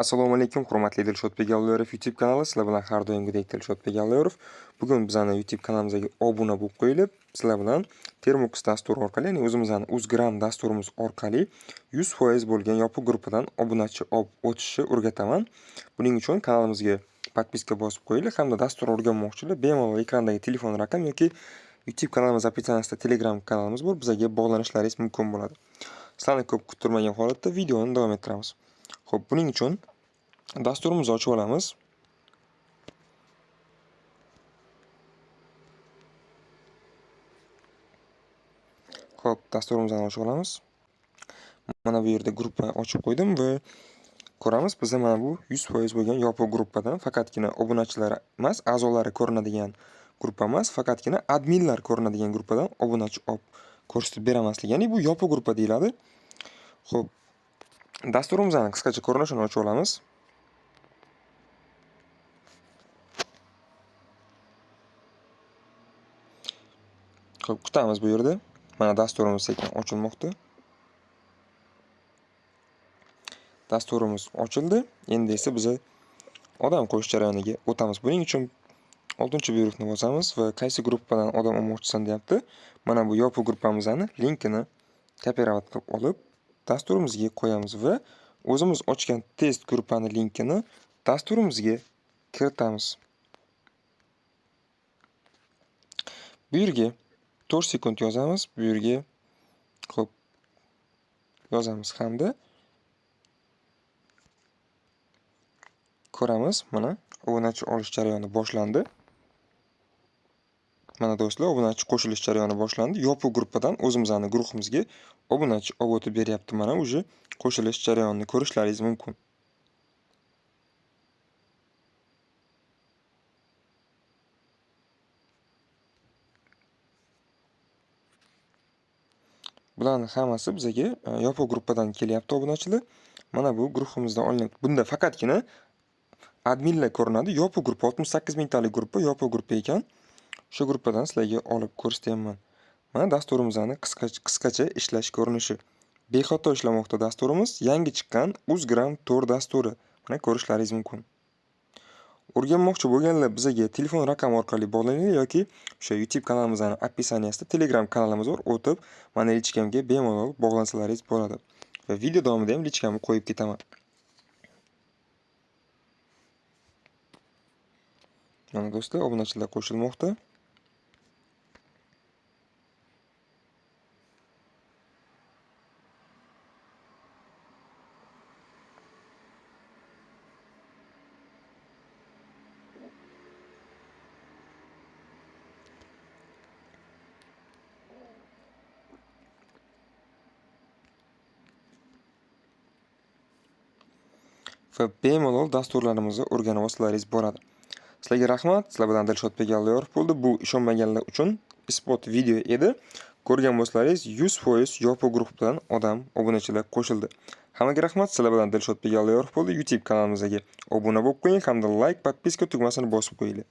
Assalomu alaykum, hurmatli Dilshodbek Alloyorov YouTube kanali. Sizlar bilan har doimgidek Dilshodbek Alloyorov. Bugun bizani YouTube kanalimizga obuna bo'lib qo'yilib, sizlar bilan Termux dasturi orqali, ya'ni o'zimizning Uzgram dasturimiz orqali 100% bo'lgan yopiq gruppadan obunachi olib o'tishni o'rgataman. Buning uchun kanalimizga podpiska bosib qo'yinglar hamda dastur o'rganmoqchilar bemalol ekrandagi telefon raqam yoki YouTube kanalimiz описаниесida Telegram kanalimiz bor, bizga bog'lanishlaringiz mumkin bo'ladi. Sizlarni ko'p kuttirmagan holatda videoni davom ettiramiz. Xo'p, buning uchun dasturimizni ochib olamiz. Xo'p, dasturimizni ochib olamiz. Mana bu yerda gruppa ochib qo'ydim va ko'ramiz, bizda mana bu 100% bo'lgan yopiq gruppadan faqatgina obunachilar emas, a'zolari ko'rinadigan gruppa emas, faqatgina adminlar ko'rinadigan gruppadan obunachi olib ko'rsatib beramaslik. Ya'ni bu yopiq gruppa deyiladi. Xo'p, dasturimizni qisqacha ko'rinishini ochib olamiz. Xo'p, kutamiz bu yerda. Mana dasturimiz sekin ochilmoqda. Dasturimiz ochildi. Endi esa biz odam qo'yish jarayoniga o'tamiz. Buning uchun 6-buyruqni bosamiz va qaysi gruppadan odam olmoqchisan deyapti. Mana bu yopiq gruppamizni linkini kopirovat qilib olib dasturimizga qo'yamiz va o'zimiz ochgan test gruppani linkini dasturimizga kiritamiz. Bu yerga 4 sekund yozamiz, bu yerga xo'p yozamiz hamda ko'ramiz, mana obunachi olish jarayoni boshlandi. Mana do'stlar, obunachi qo'shilish jarayoni boshlandi. Yopiq gruppadan o'zimizning guruhimizga obunachi olib o'tib beryapti. Mana уже qo'shilish jarayonini ko'rishlaringiz mumkin. Bularning hammasi bizga yopiq gruppadan kelyapti obunachilar. Mana bu guruhimizdan olinyapti. Bunda faqatgina adminlar ko'rinadi. Yopiq gruppa 68 mingtalik gruppa yopiq gruppa ekan. Shu gruppadan sizlarga olib ko'rsatyapman. Mana dasturimizni qisqacha ishlash ko'rinishi. Bexato ishlamoqda dasturimiz. Yangi chiqqan Uzgram 4 dasturi. Mana ko'rishlaringiz mumkin. O'rganmoqchi bo'lganlar bizga telefon raqami orqali bog'laninglar yoki o'sha YouTube kanalimizning описаниесida Telegram kanalimiz bor, o'tib mana lichkamga bemalol bog'lansalaringiz bo'ladi. Va video davomida ham lichkamni qo'yib ketaman. Mana do'stlar, obunachilar qo'shilmoqda. Va bemalol dasturlarimizni o'rganib olsalaringiz bo'ladi. Sizlarga rahmat. Sizlar bilan Dilshodbek Alloyorov bo'ldi. Bu ishonmaganlar uchun isbot video edi. Ko'rgan bo'lsalaringiz 100% yopiq guruhdan odam obunachilar qo'shildi. Hammaga rahmat. Sizlar bilan Dilshodbek Alloyorov bo'ldi. YouTube kanalimizga obuna bo'lib qo'ying hamda like, podpiska tugmasini bosib qo'yinglar.